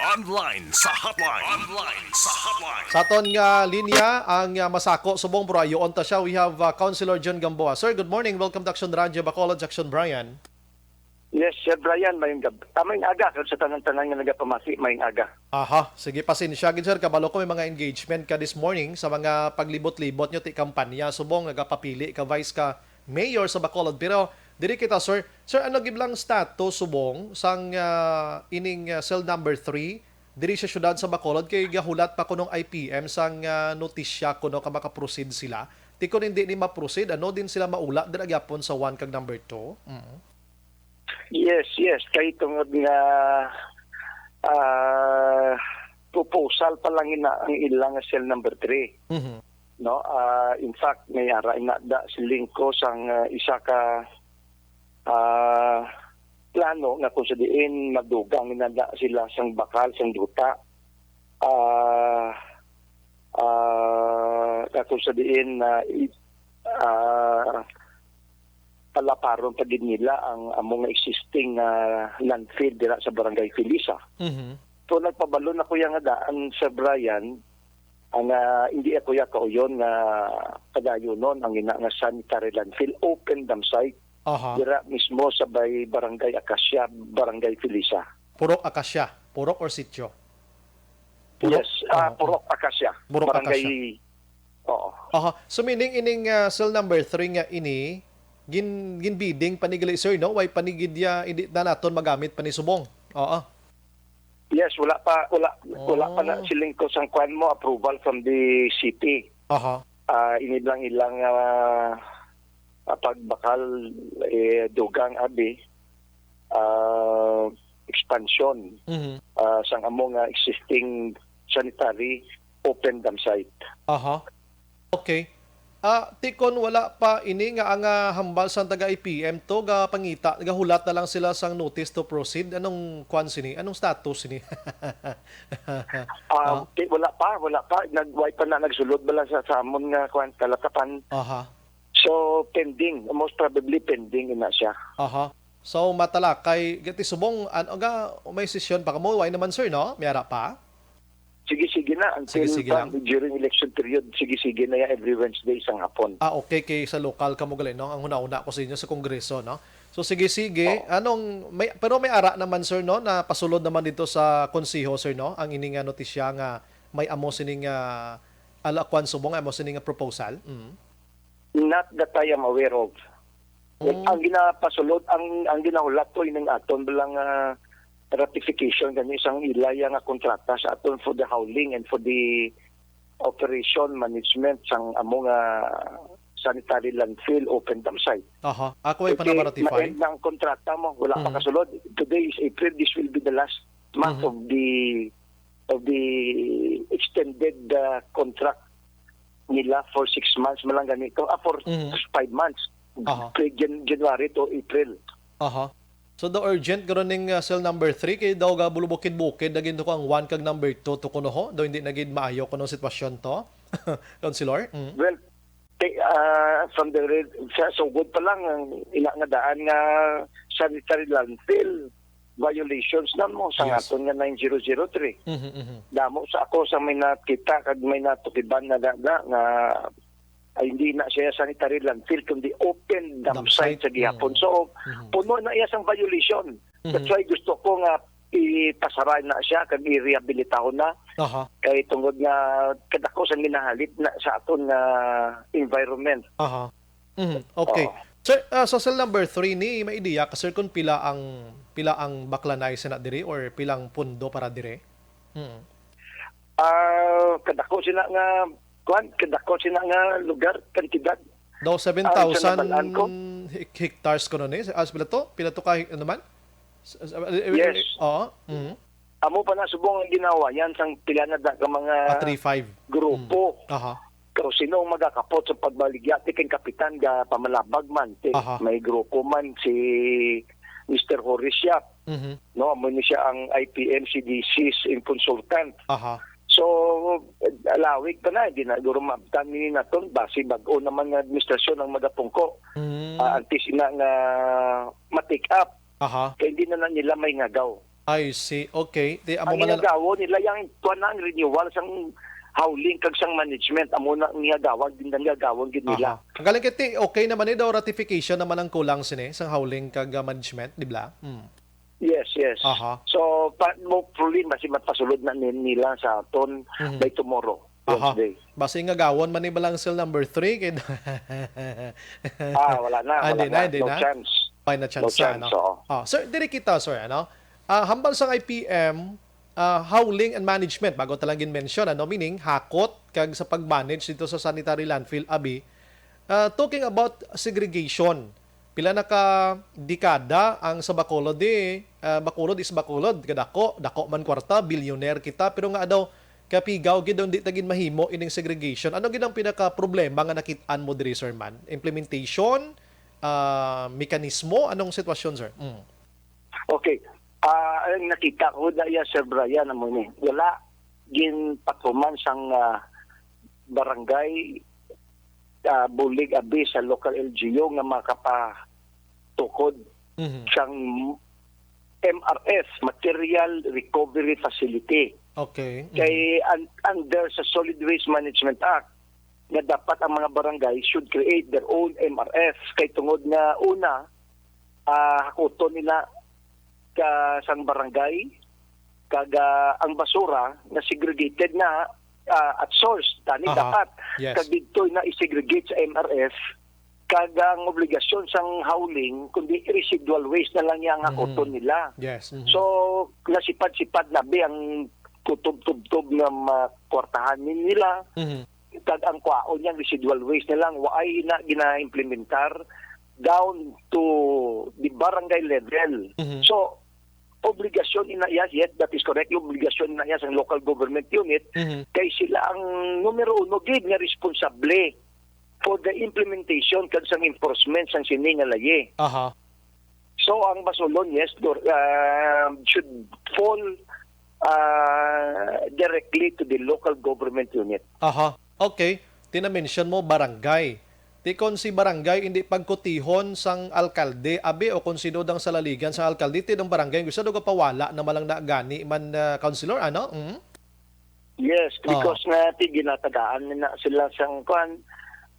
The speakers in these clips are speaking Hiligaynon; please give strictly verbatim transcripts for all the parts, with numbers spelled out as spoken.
Online sa hotline. Online sa hotline. Sa aton nga linya, ang, ah, masako subong, pero ayoon ta siya. We have, ah, Councilor John Gamboa. Sir, good morning. Welcome to Action Radio Bacolod, Action Brian. Yes, Sir Brian, mayong gab-, ah, mayong aga, kag sa tanan-tanan nga nagapamati, mayong aga. Aha, sige, pasensya gid, sir. Kabalo ko may mga engagement ka this morning sa mga paglibot-libot nyo, ti kampanya, subong, nagapapili ka, vice ka, mayor sa Bacolod. Pero diri kita, sir. Sir, ano gid lang status subong sang, ah, ining, ah, cell number three diri sa siyudad sa Bacolod, kay gahulat pa kunong I P M sang, ah, notisya kuno ka makaproceed sila. Ti kun hindi ni maproceed, ano din sila maula dira gyapon sa one kag number two? Mm. Yes, yes. Kay tungod nga, ah, proposal pa lang ina ang ilang cell number three. Mhm. No? Ah, in fact, may ara ina da siling ko sang, ah, isa ka, ah, plano nga kung sa diin madugang ina da sila sang bakal, sang duta. Ah, ah, nga kung sa diin na i-, ah, palaparon pa gid nila ang amo nga existing, ah, landfill dira sa Barangay Felisa. Mhm. So, nagpabalo na ko ya nga daan, Sir Brian, ang, ah, hindi ako ya kauyon nga padayonon ang ina nga sanitary landfill, open dump site, Aha. dira mismo sa bay Barangay Acacia, Barangay Felisa. Purok Acacia? Purok or sitio? Purok? Yes, ah, Aha. Purok Acacia. Purok Barangay, Acacia. Oo. Aha. So, meaning ining, ah, cell number three nga ini, gin-, ginbidding pa ni gali, sir, no? Way pa ni gid ya, hindi na naton magamit pa ni subong. Oo. Yes, wala pa, wala, wala pa na Oh. siling ko sang kwan mo, approval from the city. Aha. Ah, ini lang ilang, ah, ah, pagbakal, eh, dugang abi, ah, expansion, Mhm. ah, sang amo nga existing sanitary open dump site. Aha. Okay. Ah, ti kon wala pa ini nga ang, ah, hambal sang taga I P M to, gapangita, gahulat na lang sila sang notice to proceed. Anong kwan sini? Anong status sini? Ah, Ah. ti-, wala pa, wala pa. Nag-, way pa na nagsulod bala sa, sa amon nga kwan, kalatapan. Aha. So, pending. Most probably, pending na siya. Aha. So, matalakay, gati subong, an-, aga, may sesyon pa kamo? Way naman, sir, no? May ara pa? Sige, sige na. Until Sige, sige pa, lang. during election period, sige, sige na yan every Wednesday sang hapon. Ah, okay. Kay sa lokal kamo gali, no? Ang huna-huna ko sa inyo sa Kongreso, no? So, sige, sige. Oo. Anong, may, pero may ara naman, sir, no? Na pasulod naman dito sa Konseho, sir, no? Ang ini nga notisya nga may amo sining, ah, ala, kwan subong, amo sining nga proposal. Mm. Not that I am aware of. Oh. Ang ginapasulod, ang, ang ginahulat ko, ining aton lang, ah, ratification kani sang ilaya nga kontrata sa aton for the hauling and for the operation management sang amo nga sanitary landfill open dump site. Aha. Ako ay pa na Okay, ma-ratify? ma-end na ang kontrata mo. Wala pa Mhm. kasulod. Today is April. This will be the last month Mhm. of the, of the extended, uh, contract nila for six months man lang ganito. Ah, for Mhm. five months. Aha. Kay Jan-, January to April. Aha. So, the urgent karon ning, uh, cell number three kay daw gabulubukid-bukid na gid ko ang one kag number two to kuno ho. Daw hindi na gid maayo kuno sitwasyon to. Councilor? Mm. Well, te-, ah, from the re-, sa sugod pa lang, ang ina nga daan nga sanitary landfill violations na mo sa Yes. aton nga nine zero zero three. Mhm, mhm. Damo sa ako sa may nakita kag may natukiban na, na, na nga ay, hindi na siya sanitary landfill, kundi open dump Dump site site. sa gihapon. Mm. So, Mhm. puno na iya sang violation. That's Mhm. why gusto ko nga ipasara na siya kag i-rehabilitahon na. Aha. Kay tungod nga kadako sang ginahalit na sa aton nga environment. Aha. Mhm. Okay. Oo. Sir, ah, sa cell number three ni, may ideya ka, sir, kung pila ang, pila ang baklanay sa na diri or pilang pundo para dire? Mm. Ah, kadako sila nga, kuwan, kadako sila nga lugar, kantidad. Daw Ah, sa seven thousand nabalaan ko. hek-, hectares ko nun eh. Ah, pila to? Pila to ka, ano man? S-, s-, eh, eh, Yes. eh, oo. Mhm. Amo pa na subong ang ginawa yan sang pila na da ka mga Ah, three five. grupo. Mm. Aha. Kung sino ang magakapot sa pagbaligya, ti kay kapitan ga pamalabag man, ti Aha. may grupo man si Mister Horace Yap. Mhm. No, amo ni siya ang I P M C D Cs in consultant. Aha. So, alawig pa na, di na guro maabtan ni naton, basi bag-o naman nga administrasyon ang magapungko. Mm. Ah, antes ina nga ma-take up. Aha. Kay hindi na, na nila may ngagaw. I see. Okay. Di amo Ang man ang igagawo nila, yang kuwan na ang renewal sang howling kag sang management, amo na ang igagawa, gin-, igagawa gid nila. Aha. Ang galing kay ti, okay naman ni daw, ratification naman ang kulang sini sang howling kag, ah, management, di ba? Mm. Yes, yes. Aha. So, pa, hopefully, basi mapasulod na ni-, nila sa aton Mhm. by tomorrow, Aha. Wednesday. Basi nga gawon man ni Balancel number three, kay Ah, wala na, Ah, wala di na, na. di No na. chance. May na No chance, chance, ano? oo. Ah, sir, diri kita, sir, ano? Ah, hambal sang I P M, ah, howling and management, bago ta lang gin-mention, ano? Meaning, hakot kag sa pag-manage dito sa sanitary landfill, abi, ah, talking about segregation, pila na ka dekada ang sa Bacolod, eh, ah, Bacolod is Bacolod, kadako, dako man kwarta, billionaire kita, pero nga daw, kapigaw gid ang di ta gid mahimo ining segregation. Ano gid ang pinaka-problema nga nakit-an mo diri, Sir Man? Implementation, ah, mekanismo? Anong sitwasyon, sir? Mm. Okay. Ah, ang nakita ko na iya, Sir Brian, amo ni, wala ginpatuman sang, ah, barangay, ah, bulig abi sa local L G U nga makapatukod Mhm. sang M R F, Material Recovery Facility. Okay. Mhm. Kay un-, under sa Solid Waste Management Act, nga dapat ang mga barangay should create their own M R F. Kay tungod nga, una, ah, hakuton nila ka sang barangay, kag, ah, ang basura na segregated na, ah, at source, tani Aha. dapat. Yes. Kag didto na i-segregate sa M R F, kag ang obligasyon sang howling, kundi residual waste na lang yang Mhm. hakuton nila. Yes. Mhm. So, nasipad-sipad na bi ang kutob-tubtob nga makwartahan ni-, nila. Mhm. Kag ang kwaon niyang residual waste na lang, waay na gina-implementar down to the barangay level. Mhm. So, obligasyon ina iya, yes, that is correct, obligasyon ina iya sang local government unit, Mhm. kay sila ang numero uno gid nga responsable for the implementation kag sang enforcement sang sini nga layi. Aha. So, ang Bacolod, yes, dor-, ah, should fall, ah, directly to the local government unit. Aha. Okay. Ti na-mention mo, barangay. Ti kon si barangay hindi pagkutihon sang alkalde, abi, o kon sino dang salaligan sang alkalde, ti dang barangay, gusto daw gapawala na malang na gani man, ah, councilor, ano? Mm? Yes, Ah. because nga ti ginatagaan na sila sang, kuan,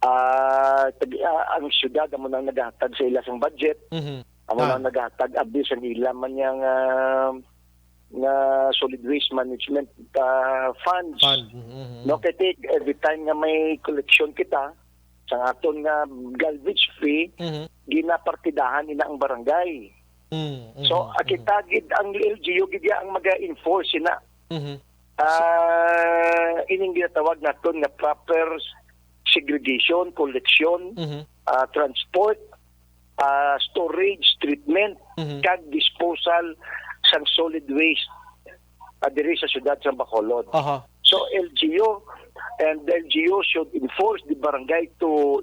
ah, tag-, ah, ang syudad amo nang naghatag sa ila sang budget, Mhm. amo Ah. nang naghatag abi sang ila man yang, ah, nga solid waste management, ah, funds. Fund. Mhm, mhm, No, mhm. kay ti, every time nga may collection kita, sa aton nga garbage fee, Mhm. ginapartidahan ina ang barangay. Mm, So, mhm, ah, mhm. kita gid ang L G U gid ya ang maga-enforce ina. Mhm. Ah, ining ginatawag naton nga proper segregation, collection, Mhm. ah, transport, ah, storage, treatment, Mhm. kag disposal sang solid waste, ah, diri sa siyudad sa Bacolod. Aha. So, L G U and the L G U should enforce the barangay to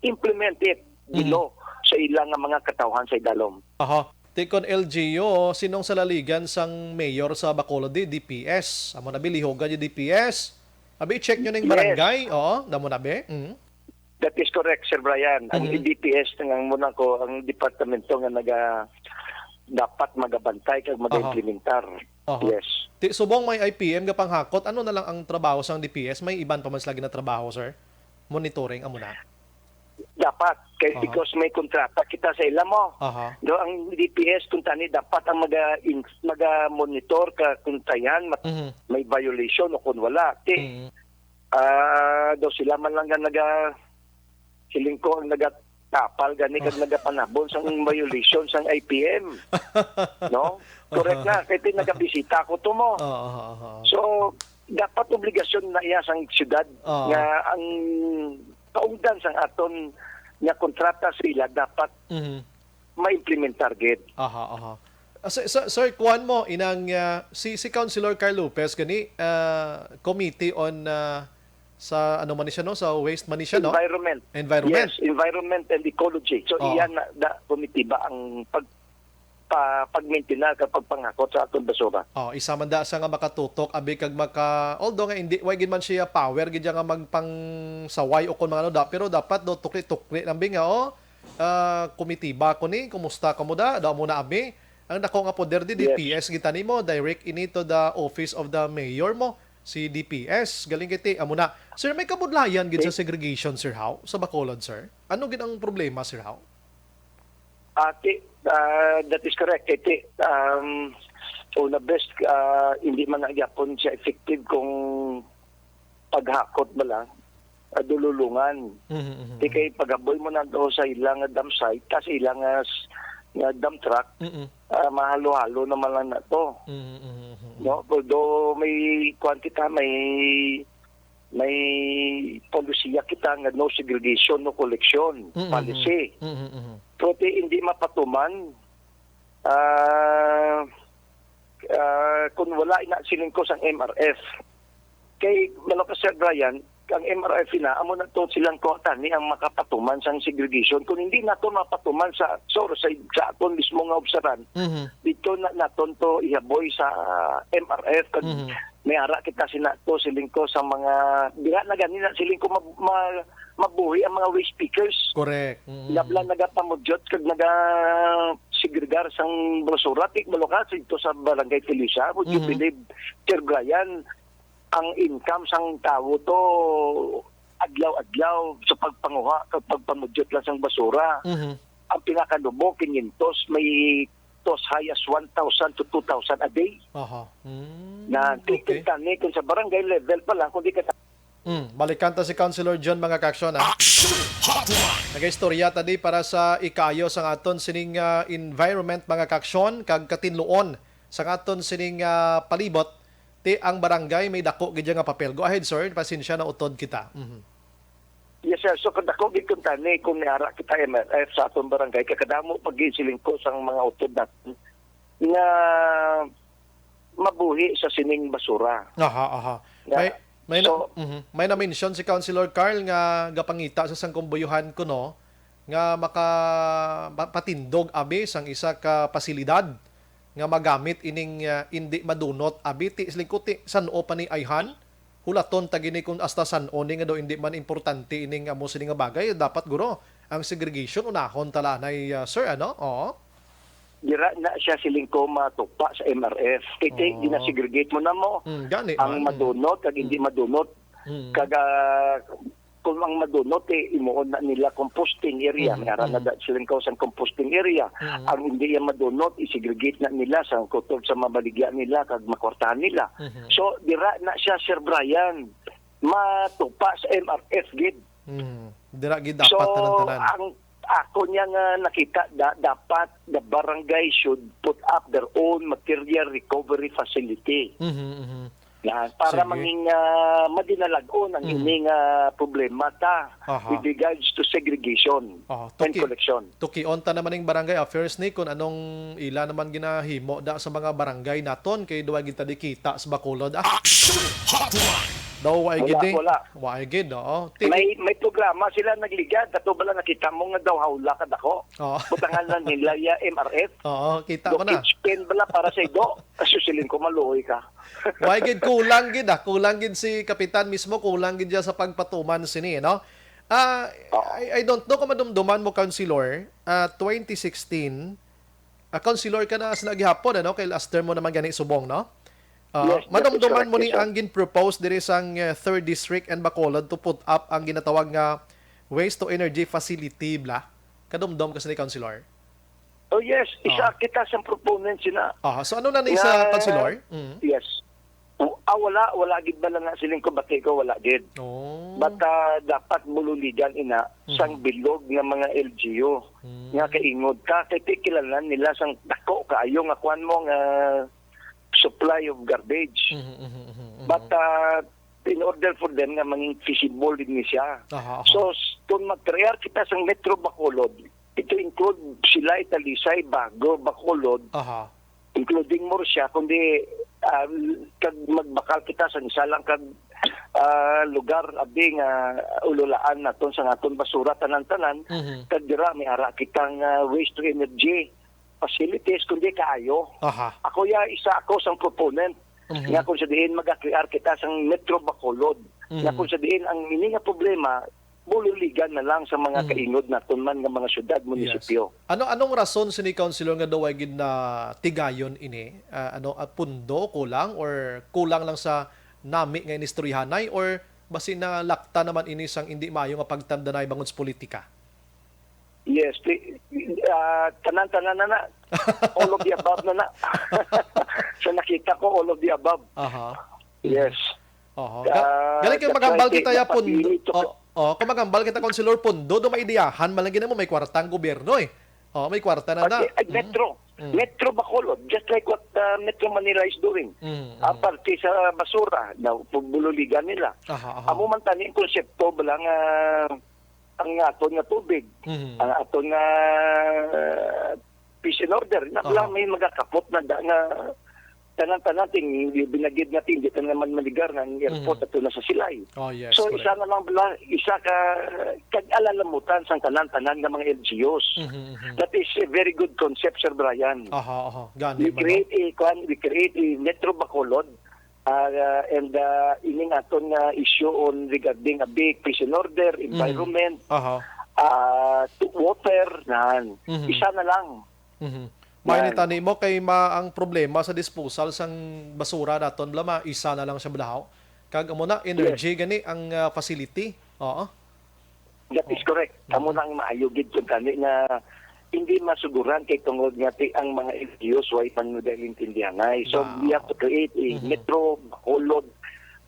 implement it Mhm. below sa ila nga mga katawhan sa idalom. Aha. Ti kon L G U, sinong salaligan sang mayor sa Bacolod di? D P S. Amo na bi, lihogan yung D P S. Abi, check nyo na yung Yes. barangay. Oo, damo na bi. Mm. That is correct, Sir Brian. Ang Mhm. D P S nga muna ko, ang departamento nga naga-, dapat magabantay kag Aha. mag-implementar. Aha. Yes. Ti, subong may I P M nga panghakot, ano na lang ang trabaho sang D P S? May iban pa man sila ginatrabaho, sir? Monitoring, amo na? Dapat. Kay Aha. because may kontrata kita sa ila mo. Aha. Do ang D P S kung tani dapat ang maga-, in-, maga-monitor ka kung tayan mat-, Mhm. may violation o kung wala. Ti, Mhm. ah, daw sila man lang nga naga-, siling ko ang nagatapal gani kag nagapanabon sang violation sang I P M. No? Correct Aha. na. Kay ti nagabisita ko to mo. Oo, oo, oo. So, dapat obligasyon na iya sang siyudad Oo. nga ang kaungdan sang aton nga kontrata sa ila dapat Mhm. ma-implementar gid. Aha, aha. Ah, sir, sir, sir, kuwan mo, inang, ah, si, si Councilor Carl Lopez gani, ah, committee on, ah, sa ano man ni siya, no? Sa waste man ni siya, no? Environment. Environment. Yes, environment and ecology. So, Oh. iyan na, da, komitiba ang pag-, pa-, pag-maintain kag pagpangakot sa aton basura. Oh, isa man da sa nga makatutok, abi, kag maka-, although nga hindi, wa gid man siya power gid siya nga magpangsaway o kung mga ano da, pero dapat do tukli-tukli lang bi nga, oh, ah, komitiba ko ni, kumusta ka mo da? Daw mo na, abi. Ang dako nga poder di Yes. D P S kita nimo, direct ini to the office of the mayor mo, si D P S. Galing kiti, amo na. Sir, may kabudlayan gid sa Eh? segregation, sir, how? Sa Bacolod, sir? Ano gid ang problema, sir, how? Ati, ah, that is correct. Iti, um, una best, ah, hindi man na gyapon siya effective kung paghakot ba lang, ah, dululungan. Mhm, mhm, Di mhm. kay pagaboy mo na do sa ilang dump site, tas ilang, ah, s-, nga dump truck, Mm-mm. ah, mahalo-halo naman lang na to. Mhm, mhm, mhm, mhm. No? Although may, kuwan kita, may, may polisiya kita nga no segregation, no collection Mm-mm, policy. Mm-mm, mm-mm. Pero ti, hindi mapatuman, ah, ah, kung wala ina siling ko sang M R F. Kay, Manoka Sir Brian, ang M R F na, amo na to silang kuwatan ni ang makapatuman sang segregation. Kung hindi nato mapatuman sa, so, sa, sa aton mismo nga obsaran, Mhm. dito na naton to ihaboy sa, ah, M R F. Kag Mhm. may ara kita sina to siling ko sa mga, dira na gani na siling ko mab-, ma-, mabuhi ang mga waste pickers. Correct. Mm. Labla nagapamudyot kag naga segregar sang basura, ti, Manoka, dito sa Barangay Felicia. Would you Mhm. believe, Sir Brian, ang income sang tawo to adlaw-adlaw sa pagpanguha kag pagpamudyot lang sang basura. Mhm. Ang pinakanubo, kinyentos, may to as high as one thousand to two thousand a day. Aha. Mm, Na okay. Tikintani kung sa barangay level pa lang, kung di ka Mm, balikan ta si Councilor John, mga ka-aksyon, ah. Action Hotline! Nagaistorya ta di para sa ikayo sang aton sining, ah, environment, mga ka-aksyon, kag katinluon sang aton sining, ah, palibot. Ti ang barangay may dako gid nga papel. Go ahead, sir. Pasensya na utod kita. Mhm. Yes, sir. So, kadako gid kuntani kung niara kita M R F sa aton barangay, kakadamo pag siling ko sang mga utod natin nga mabuhi sa sining basura. Aha, aha. Nga, May, may na, so mhm. May na-mention si Councilor Carl nga gapangita sa sangkumbuyohan kuno nga maka-, pa-, patindog abi sang isa ka pasilidad nga magamit ining, ah, indi madunot abi ti, siling ko ti, san-o pa ni ayhan? Hulaton ta gini kung hasta san-o ni nga daw indi man importante ining amo sini nga bagay. Dapat guro ang segregation unahon ta lanay, ah, sir, ano? Oo. Dira na siya siling ko matupa sa M R F. Kay ti, Oo. Ginasegregate mo na mo Mm, gani ang man. Mm. Madunot kag hindi Mm. Madunot. Mm. Kag, ah, kung ang madunot, eh, imuon na nila composting area. Mm, May ara na mm. Da-, siling ko sang composting area. Mm. Ang hindi yan madunot, i-segregate na nila sa kutob sa mabaligya nila kag makwartahan nila. Mhm. So, dira na siya, Sir Brian, matupa sa M R F gid. Mm. Dira gid dapat So, tanan-tanan. Ang ako niya nga nakita, da-, dapat the barangay should put up their own material recovery facility. Mhm, mhm. Yan, para Sige. Mangin, ah, madinalag-on ang Mm. ining, ah, problema ta Aha. with regards to segregation Aha, and tuki-, collection. Tukion ta naman ning barangay affairs ni kung anong ila naman ginahimo da sa mga barangay naton kay duwa gid ta di kita sa Bacolod, ah. Action Hotline! Daw, wa Wala, gid, eh. Wala. Wa gid, oo. Ti- May, may programa sila nagligad. Kato bala nakita mo nga daw hawla ka dako? Oo. Butangan lang nila ya M R F. Oo, kita ko na. Pen bala para sa ido. Kasi siling ko maluoy ka. Wa gid, kulang gid, ah. Kulang gid si Kapitan mismo, kulang gid siya sa pagpatuman sini, no? Ah, Oo. I, I don't know kung madumduman mo, Councilor, ah, twenty sixteen, ah, Councilor ka na sa gihapon, ano? Kay last term mo naman gani subong, no? Ah, Yes, that is madumduman correct, mo ni yes, sir. Ang gin-propose diri sang, eh, third District and Bacolod to put up ang ginatawag nga waste to energy facility, bla? Kadumdom ka sa ni, Councilor? Oh, yes. Isa Oh. kita sa proponent sina. Ah, so ano na ni Nga sa, Councilor? Mm. Yes. W-, ah, wala, wala gid ba lang nga siling ko, bati ko, wala gid. Oh. But, ah, dapat bululigan ina sang Mhm. bilog nga mga L G U Mm. nga kaingod ka, kay ti kilala nila sang dako kaayo nga kuwan mo nga supply of garbage. Mhm, mhm, mhm, mhm. But, ah, in order for them nga mangin feasible din ni siya. Aha, aha. So, s-, kung mag-create kita sang Metro Bacolod, ito include Silay, Talisay, Bago, Bacolod, Aha. including Murcia, kundi, ah, kag magbakal kita sa isa lang kag, ah, lugar, abi nga ululaan naton sa aton basura, tanan-tanan, Mhm. kag dira may ara kitang, ah, waste to energy facilities, kundi kaayo. Aha. Ako ya, isa ako sang proponent Mhm. nga kung sa diin mag-create kita sang Metro Bacolod, nga Mhm. kung sa diin ang ini nga problema, bululigan na lang sa mga Mhm. kainod naton man nga mga syudad, Yes. munisipyo. Ano anong rason sini, Councilor, nga daw ay gid na tigayon ini? Ah, ano, ah, pundo kulang or kulang lang sa nami nga inistoryahanay or basi na lakta naman ini sang indi maayo nga pagtandanay bangod sa politika? Yes, ti- ah, tanan-tanan na na. All of the above na na. Sa nakita ko, all of the above. Aha. Yes. Oho. Ah, Ga- Galing kay that's maghambal why kita ya dapat pundo. you need to Oh, oh, kung maghambal kita, Councilor, pundo do may ideyahan man lang gid mo, may kwarta ang gobyerno eh. Oh, may kwarta na na. Pati, ay, Mm. Metro. Mm. Metro Bacolod, just like what uh, Metro Manila is doing. Mm, Ah, mm. parte sa basura na bululigan nila. Aha, aha. Amo man tani ang konsepto ba lang ah, ang aton nga tubig, Mhm. ang aton nga uh, peace and order, na Aha. wala may magakapot na da, nga tanan-tanan ting binagid nga ting di ta naman maligar nga ang airport Mhm. ato na sa Silay. Oh, yes, So correct. isa na lang bala, isa ka kag alalamutan sang tanan-tanan nga mga L G Us. Mhm, mhm. That is a very good concept, Sir Brian. Aha, aha. Gani We man, no? create a kwan, we create a Metro Bacolod uh, and uh, ining aton nga issue on regarding a big peace and order, environment, Aha. uh, to water, nan. Mhm. Isa na lang. Mhm. May Yan. nitani mo kay ma ang problema sa disposal sang basura naton bala ma isa na lang siya balahaw. Kag amo na energy gani ang ah, facility. Oo. That is correct. Amo na ang maayo gid kung kani nga hindi masuguran kay tungod nga ti ang mga L G Us way man nila intindihanay. So Wow. we have to create a Mhm. Metro Bacolod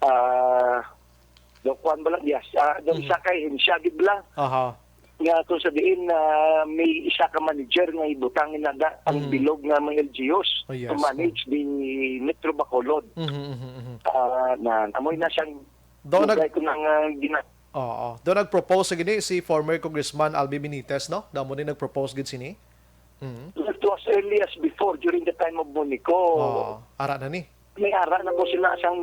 uh, do kuan ba lang, yes. Uh, do Mhm. isa kay hensya gid lang Aha. nga kung sa diin na may isa ka manager nga ibutang na da ang Mhm. bilog nga mga L G Us Oh, yes. to manage the Metro Bacolod. Mhm, mhm, mhm. Ah, na amoy na siyang Do nag dugay ko nang ah, gina- Oo. Do nag-propose sa gini si former Congressman Albi Benitez, no? Damo ni nag-propose gid sini. Mhm. It was early as before during the time of Bonico. Oo. Ara na ni. May ara na po sila sang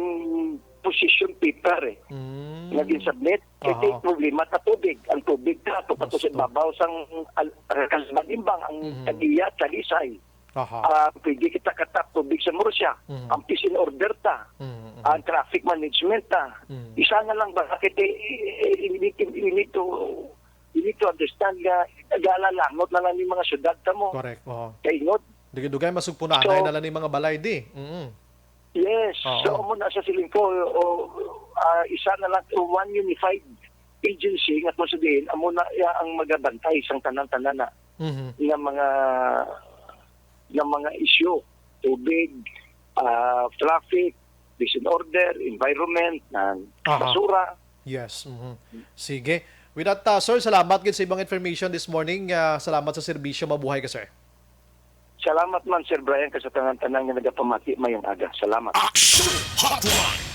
position paper eh. Mm. Nga gin-submit. Kay Aha. ti problema ta tubig. Ang tubig ta, ato pa to sa Gusto. babaw sang al- ah, Calamba Imbang, ang Mhm. Tagbiya, Talisay. Aha. Ah, pwede kita katap tubig sa Murcia. Mhm. Ang peace and order ta. Mhm, mhm. Ang traffic management ta. Mhm. Isa na lang ba? Bakit eh, eh, eh, we need to, we need to, we need to understand nga nagalalangot na lang yung mga syudad ta mo. Correct. Oo. Kaingot. Dugay-dugay masugpunanay So- na lang ni mga balay di. Mm. Yes. Oo. So, amo na sa siling ko, o, ah, isa na lang, one unified agency nga kung sabihin, amo na iya ang magabantay sang tanan-tanan na Mhm. nga mga nga mga issue, tubig, ah, traffic, peace and order, environment, na Aha. basura. Yes. Mhm. Sige. With that, uh, sir, salamat gid sa ibang information this morning. Uh, salamat sa serbisyo. Mabuhay ka, sir. Salamat man, Sir Brian, ka sa tanan-tanan nga nagapamati mayong aga. Salamat. Action Hotline.